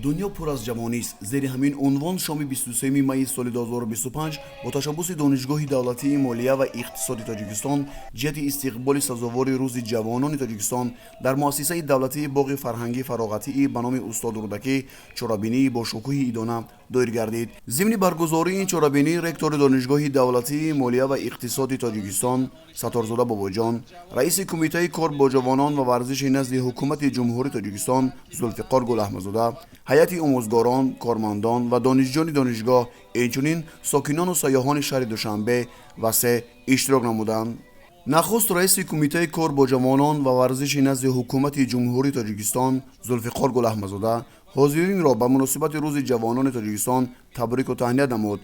Дунё пур аз ҷавонист. Зери ҳамин унвон шоми 23 майи соли 2025 бо ташаббуси Донишгоҳи давлатии молия ва иқтисоди Тоҷикистон ҷиҳати истиқболи сазовори Рӯзи ҷавонони Тоҷикистон дар муассисаи давлатии боғи фарҳангӣ фароғатии ба номи устод Рӯдакӣ чорабинии бошукӯҳи идона доир гардид. Зимни баргузории ин чорабинӣ ректори Донишгоҳи давлатии молия ва иқтисоди Тоҷикистон Сатторзода Бобоҷон, раиси Кумитаи кор бо ҷавонон ва варзиши назди Ҳукумати Ҷумҳурии Тоҷикистон Зулфиқор Гулаҳмадзода, ҳайати омӯзгорон, кормандон ва донишҷӯёни донишгоҳ, инчунин сокинону сайёҳони шаҳри Душанбе васеъ иштирок намуданд. Нахуст раиси Кумитаи кор бо ҷавонон ва варзиши назди Ҳукумати Ҷумҳурии Тоҷикистон Зулфиқор Гулаҳмадзода ҳозиринро ба муносибати Рӯзи ҷавонони Тоҷикистон табрику таҳният намуд.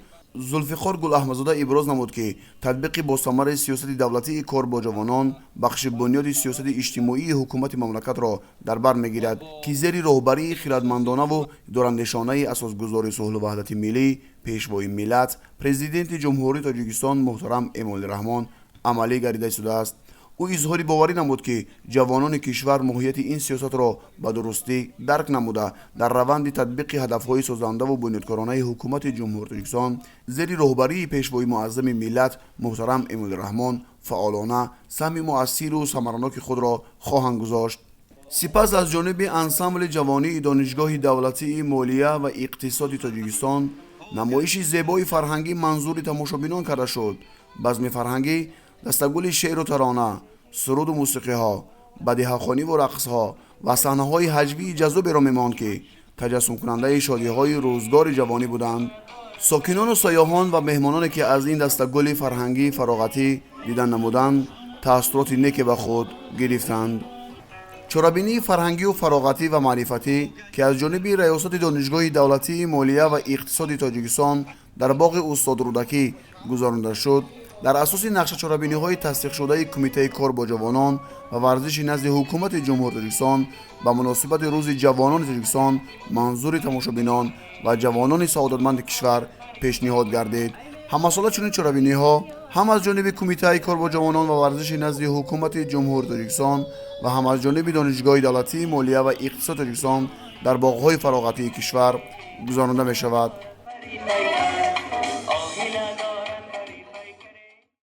Зулфиқор Гулаҳмадзода иброз намуд, ки татбиқи босамари сиёсати давлатии кор бо ҷавонон бахши бунёди сиёсати иҷтимоии ҳукумати мамлакатро дар бар мегирад, ки зери роҳбарии хиратмандонаву дурандешонаи асосгузори сулҳу ваҳдати миллӣ, Пешвои миллат, Президенти Ҷумҳурии Тоҷикистон муҳтарам Эмомалӣ Раҳмон амалӣ гардида истодааст. Ӯ изҳори боварӣ намуд, ки ҷавонони кишвар моҳияти ин сиёсатро ба дурустӣ дарк намуда, дар раванди татбиқи ҳадафҳои созандаву бунёдкоронаи Ҳукумати Ҷумҳурии Тоҷикистон зери роҳбарии Пешвои муаззами миллат муҳтарам Эмомалӣ Раҳмон фаъолона саҳми муассиру самараноки худро хоҳанд гузошт. Сипас аз ҷониби ансамбли ҷавонии Донишгоҳи давлатии молия ва иқтисоди Тоҷикистон намоиши зебои фарҳангӣ манзури тамошобинон карда шуд. Базми фарҳангӣ дастагули шеъру тарона, суруду мусиқиҳо, бадиҳахониву рақсҳо ва саҳнаҳои ҳаҷвии ҷаззоберо мемонд, ки таҷассумкунандаи шодиҳои рӯзгори ҷавонӣ буданд. Сокинону сайёҳон ва меҳмононе, ки аз ин дастагули фарҳангии фароғатӣ дидан намуданд, таассуроти неке ба худ гирифтанд. Чорабинии фарҳангию фароғатӣ ва маърифатӣ, ки аз ҷониби раёсати Донишгоҳи давлатии молия ва иқтисоди Тоҷикистон дар боғи устод Рӯдакӣ гузаронида шуд, дар асоси нақшачорабиниҳои тасдиқшудаи Кумитаи кор бо ҷавонон ва варзиши назди Ҳукумати Ҷумҳурии Тоҷикистон ба муносибати Рӯзи ҷавонони Тоҷикистон манзури тамошобинон ва ҷавонони саодатманди кишвар пешниҳод гардид. Ҳамасола чунин чорабиниҳо ҳам аз ҷониби Кумитаи кор бо ҷавонон ва варзиши назди Ҳукумати Ҷумҳурии Тоҷикистон ва ҳам аз ҷониби Донишгоҳи давлатии молия ва иқтисоди Тоҷикистон дар боғҳои фароғатии кишвар гузаронида мешавад.